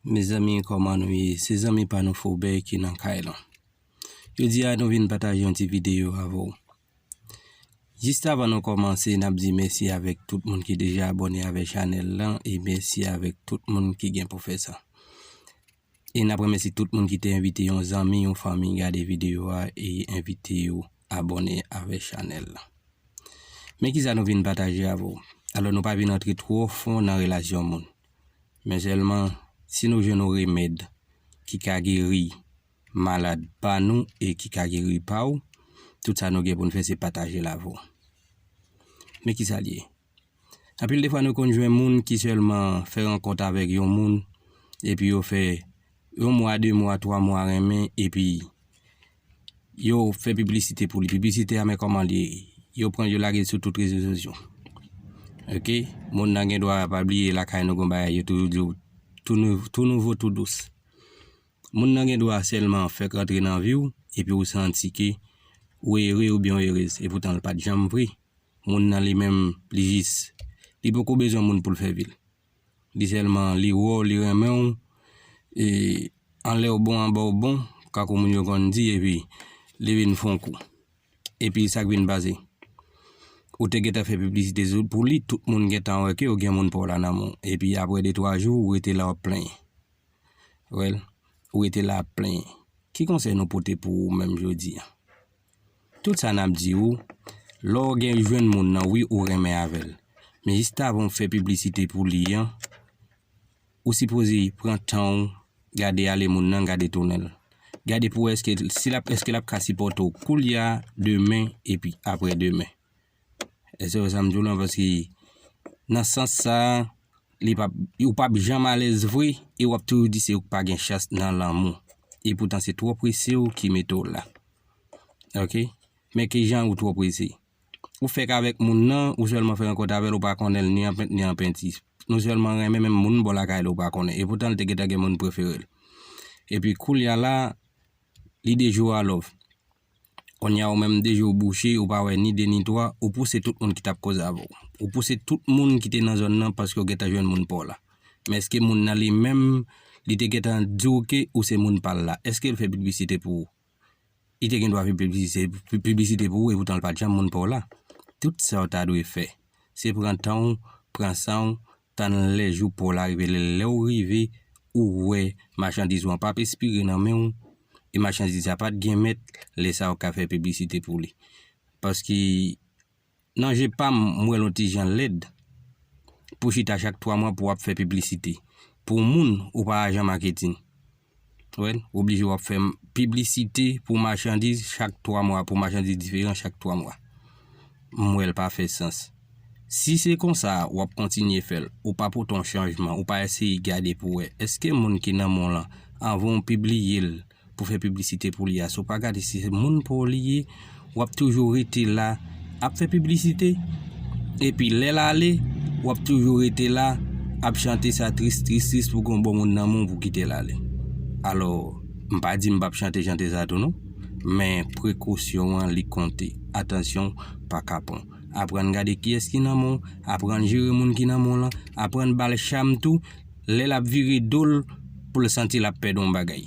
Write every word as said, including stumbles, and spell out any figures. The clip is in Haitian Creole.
Mezanmi, kòman nou ye? Se zanmi pa nou Fobè ki nan kay lan. Jodi a, nou vin pataje yon ti videyo avè w. Jis avan nou kòmanse, n ap di mèsi avèk tout moun ki deja abòne avèk chanèl lan e mèsi avèk tout moun ki gen pou fè sa. E n ap remèsye tout moun ki te envite yon zanmi, yon fanmi gade videyo a e envite yo abòne avèk chanèl lan. Men kisa nou vin pataje avè w. Alò, nou pa vin antre twò fon nan relasyon moun. Men sèlman, si nou jwenn yon remèd ki ka geri malad pa nou e ki ka geri pa w, tout sa nou gen pou n fè se pataje l avè w. Men kisa l ye? Anpil defwa nou konn jwenn moun ki sèlman fè rankont avèk yon moun, epi yo fè yon mwa, de mwa, twa mwa renmen, epi yo fè piblisite pou li. Piblisite a, men kòman li ye? Yo pran, yo lage l sou tout rezo sosyo. Oke? Moun nan gen dwa pa bliye lakay nou gon bagay, yo toujou di w, tou nou-, tou nouvo, tou dous. Moun nan gen dwa sèlman fèk rantre nan vi w, epi w santi ke ou ere oubyen w erez, epoutan l pa t janm vre. Moun nan li menm, li jis, li poko bezwen moun pou l fè vi l. Li sèlman, li wè w, li renmen w, e anlè w bon, anba w bon, kankou moun yo konn di, epi li vin fè yon kou. Epi sa k vin pase? Ou te gentan fè piblisite sou, pou li, tout moun gentan wè ke w gen moun pa w la nan men w. Epi apre de twa jou, ou rete la w ap plenyen. Well, ou rete la ap plenyen. Ki konsèy nou pote pou ou menm jodi a? Tout sa n ap di ou, lè w gen jwenn moun nan, wi, ou renmen avè l. Men jis avan w fè piblisite pou li an, ou sipoze pran tan w, gade ale moun nan, gade tounen l. Gade pou wè èske, si l ap, èske l ap ka sipòte w koulye a, demen, epi apre demen. Èske w wè sa m di w lan? Paske nan sans sa a, li p ap, ou p ap janm alèz vre, e w ap toujou di se ou k pa gen chans nan lanmou. Epoutan se twò prese w ki mete w la. Oke? Men kijan ou twò prese? Ou fèk avèk moun nan, ou sèlman fè rankont avè l, ou pa konnen l ni an pent, ni an penti. Nou sèlman renmen menm moun bò lakay li, ou pa konnen. Epoutan, li te gentan gen moun prefere l. Epi koulye a la, li dejoure a love. Kounye a, ou menm dejoure bouche, ou pa wè ni de ni twa, ou pouse tout moun ki t ap koze avè w. Ou pouse tout moun ki te nan zòn nan paske w gentan jwenn moun pa w la. Men èske moun nan li menm, li te gentan di w ke ou se moun pa l la? Èske l fè piblisite pou ou? Li te gen dwa fè piblisite, piblisite pou ou, epoutan l pa t janm moun pa w la. Tout sa w ta dwe fè, se pran tan w, pran san w, tann lè jou pa w la rive. Lè, lè w rive, ou wè machandiz ou an p ap espire nan men w, e machandiz sa pa t gen mèt, lè sa a w ka fè piblisite pou li. Paske nan je pa m, m wè l yon ti jan lèd pou chita chak twa mwa pou w ap fè piblisite. Pou moun, ou pa ajan maketin. Well, ou oblije w ap fè m-, piblisite pou machandiz chak twa mwa, pou machandiz diferan chak twa mwa. M wè l pa fè sans. Si se konsa, w ap kontinye fè l, ou pa pote yon chanjman, ou pa eseye gade pou wè, èske moun ki nan men w lan, anvan w pibliye l, pou fè piblisite pou li a, si w pa gade si se moun pa w li ye, w ap toujou rete la, ap fè piblisite. Epi lè l ale, w ap toujou rete la, ap chante sa tris, tris, tris pou gon bon moun nan men w pou kite l ale. Alò, m pa di m p ap chante, chante sa tou non, men prekosyon an li konte. Atansyon, pa kapon. Aprann gade kiyès ki nan men w, aprann jere moun ki nan men w lan, aprann ba l cham tou, lè l ap vire do l pou l santi l ap pèdi yon bagay.